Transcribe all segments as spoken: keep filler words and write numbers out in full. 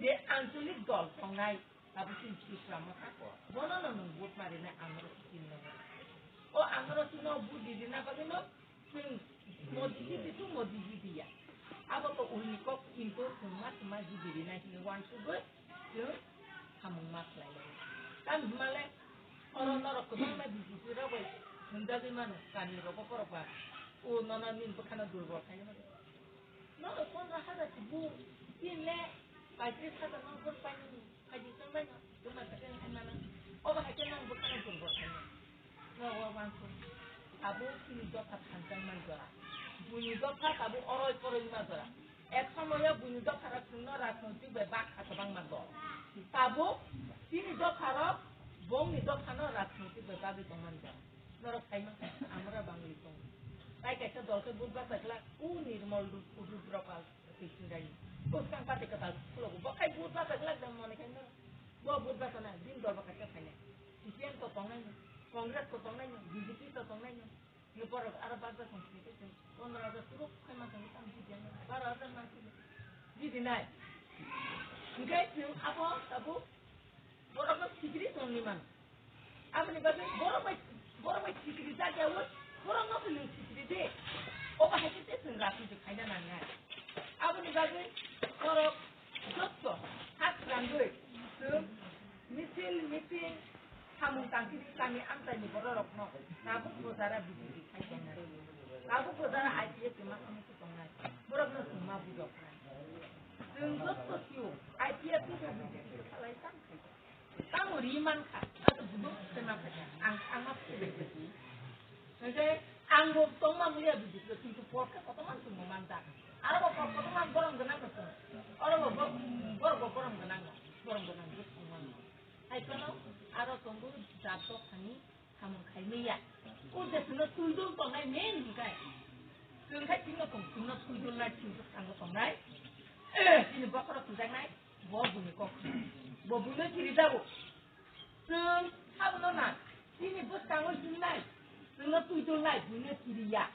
Je ancholik dol tongnai, abo chini Tripura motha ko. Bono no nwng vote ma rinai Amrosi no. O Amrosi no vote di rina bagwi no chwng Modi ji di tu Modi ji di ya. Abo to ulni kok kintu chwng ma chwng ma ji di rinai hinwi uansugwi chwng samung ma khlai lai. Tamo hwnba le oro norok kwbangma B J P rok bai hwnjagwi mano kami rogo borok ba. O nono nini bwkhano durbol khainai. Nono pondro hajar se bung, tin le paitris hajar no bung painani, paitris no baino, bung ma khe hai mano. Obo hai khe nang bwkhano durbol khainai. No, o uansuk. Abo chini dopha thansa man jora. Buini dopha tabuk oroi poroi ma jora. Ek somoyo buini dopha rok chwngno rajnoitik bai bakha kwbangma dol. Tabuk chini dopha rok bongni dopha no rajnoitik bai bagwi tongmani jora. Norok sai mankha, amora bangwi tongo. Tai kaisa dol khe budbak bai glak, o Nirmol Ru-, Rudra Pal twi singrai. Bwskang pati kwtal khwlogo. Bo khai budbak bai glak da mone khai no. Bo budbak na, din dol ba kaisa phainai. C P M to tongnai no, Congress to tongnai no, B J P to tongnai no. Ni borok aro bajak tong sini twi sini. Pondro hajar turuk khai mankha ni tamo jidi nai. Baro hajar mankha ni. Jidi nai. Hinkhe chwng abo tabuk borokno sikiri tongni man. Aboni bagwi borok bai, borok bai sikiri jak ya wng, borokno se nwng sikiri di. Obo hai khe se chwng rajniti khaina nangnai. Aboni bagwi borok joto ha swrangwi chwng misil, meeting, samung tangkiri kami amchaini bororokno tabuk bo jara B J P khai tongnai. Tabuk bo jara I P F ni ma khamwi se tongnai. Borokno chwng ma bujoknai. Chwng joto sio I P F ni bo B J P khalai tang khai. Tamo ri mankha, abo buduk se mankha, ang, ang ma philai kha. Hwnkhe ang bo tongma muya bujikle, kintu por khe kotorma chwngno manjak. Aro bo por kotorma borom gwnang no chwng. Oro bo bo-, borok bo borom gwnang no, borom gwnang bo chwng mano. Hai phano aro tongo jat dophani samung khai manya. O je chwngno twijon tongnai main hwnkhe. Chwng khai chwngno tong, chwngno twijon nai, chwng bwskango tongnai. Chini bokhorok twijaknai. Bo buini kok. Bo buino kiri jago. Chwng sabono na. Chini bwskango chwngnai. Chwngno twi tolnai, buino kiri ya.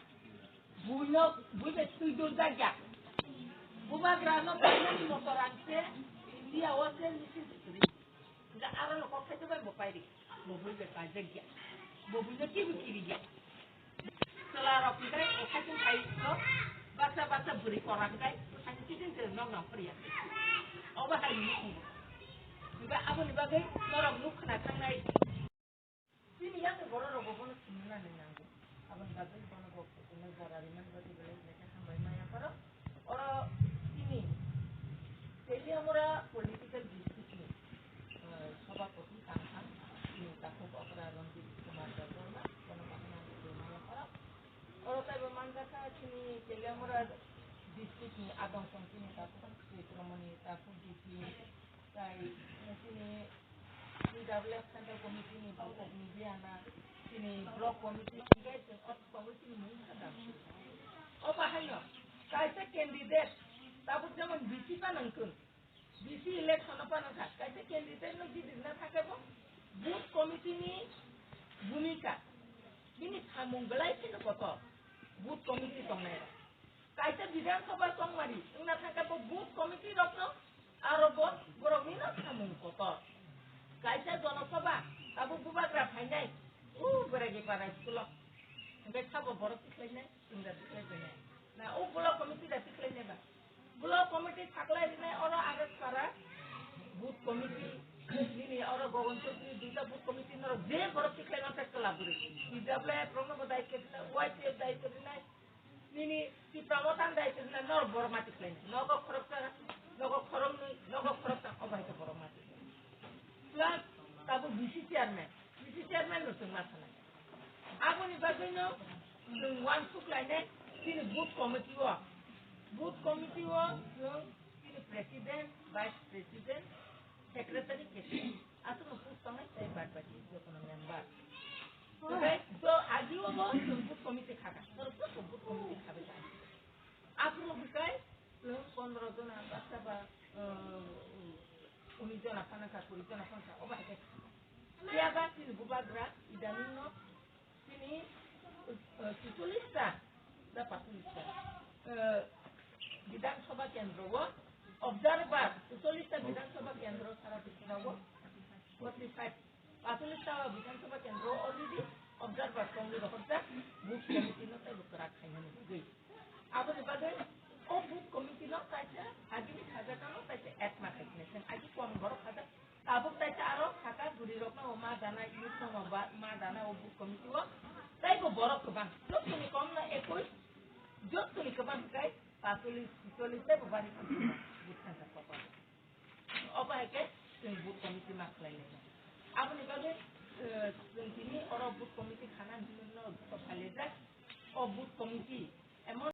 Buino, bui bai twi doljak ya. Bubagra no bubagrani motor ang se India o se nisi kwrwi. Hwnkhe aro no kok khaisa bai bo pairi. Bo bui bai paijak ya. Bo buino kibu kiri ya. Chwla rok hwnkhe o saichung khai no baksa baksa bwrwi kora hwnkhe bwsani kiting se nok nang phariya. Obo hai ni nukhung. Hwnkhe aboni bagwi norok nuk khna thangnai. Chini yakni borok rok bo bono simi nani nango. Aboni bagwi bono bo kuchuknwi jora rimani bagwi belai belai khe hambai maya pharo. Oro chini Teliamura political district ni, eh, sabhapati tangthang chini takhuk okra Ranjit Kumar Debbarma, bono bahai ang twi maya pharo. Oro taibo manjakha chini Teliamura district ni adong song chini takhuk Sri Kromoni takhuk D C, tai chini T W F Central Committee ni bukhuk ni biyana, chini block committee, hwnkhe chwng o tongo chini mung kha da. O bahaino kaisa candidate tabuk jemon B C phano wngkun, B C election o phano wngkha, kaisa candidate no jidikna thangkhe bo booth committee ni bhumika, bini samung belai kheno kotor, booth committee tongnai rok. Kaisa Bidhan Sabha tongmani wngna thangkhe bo booth committee rokno aro bo borokni no samung kotor. Kaisa Jono Sabha tabuk bubagra phainai, o Beragi para school o. Hwnkhe sabo borok tikhlainai, chwng da tikhlai phainai. Na o block committee da tikhlainai ba? Block committee thaklai rinai oro Agastpara booth committee, nini oro Gogon Chowdhury duita booth committee norok je borok tikhlai mantha kwlap guri. T W F rokno bo daityo rinai, Y T F daityo rinai. Nini Tipra Motha ni daityo rinai norok borok mati khlai. Nogo khoroksa, nogo khoroknwi, nogo khoroksa, obo hai khe borok mati khlai. Plus tabuk B C chairman, B C chairman no chwng ma sanai. Aboni bagwino chwng uansuk lainai chini booth committee o. Booth committee o chwng chini president, vice president, secretary, cashier. Aswkno post tongnai tei bad baki jotono member. Tei to agio bo chwng booth committee khaka. Norok joto booth committee khabai kha. Aphuru bwsai chwng pondro jona, baksa ba, uh, unis jona phano kha, kuri jona phano kha, obo hai khe. Phiya ba chini bubagra idaning no chini, uh, suchollis ta, da patris ta, uh, Bidhan Sabha kendro o observer, suchollis ta Bidhan Pasolis Tawa Bidhan Sabha Kendro already observer tongwi rohorjak, booth committee no teibo kwrak khainani bagwi. Aboni bagwi o booth committee no taisa agini khajakano taisa atma khai khnai sen agi kom borok khajak. Tabuk taisa aro khaka bwrwi rokno ma dana youth no ma ba-, ma dana o booth committee o teibo borok kwbang. Jottoni kom no ekwis, jottoni kwbang kai pasolis, chisolis teibo bari booth khaijak kotor. Obo hai khe chwng booth committee ma khlai lai. Aboni bagwi, eh, chwng tini oro booth committee khana hinwi no phailajak. O booth committee emon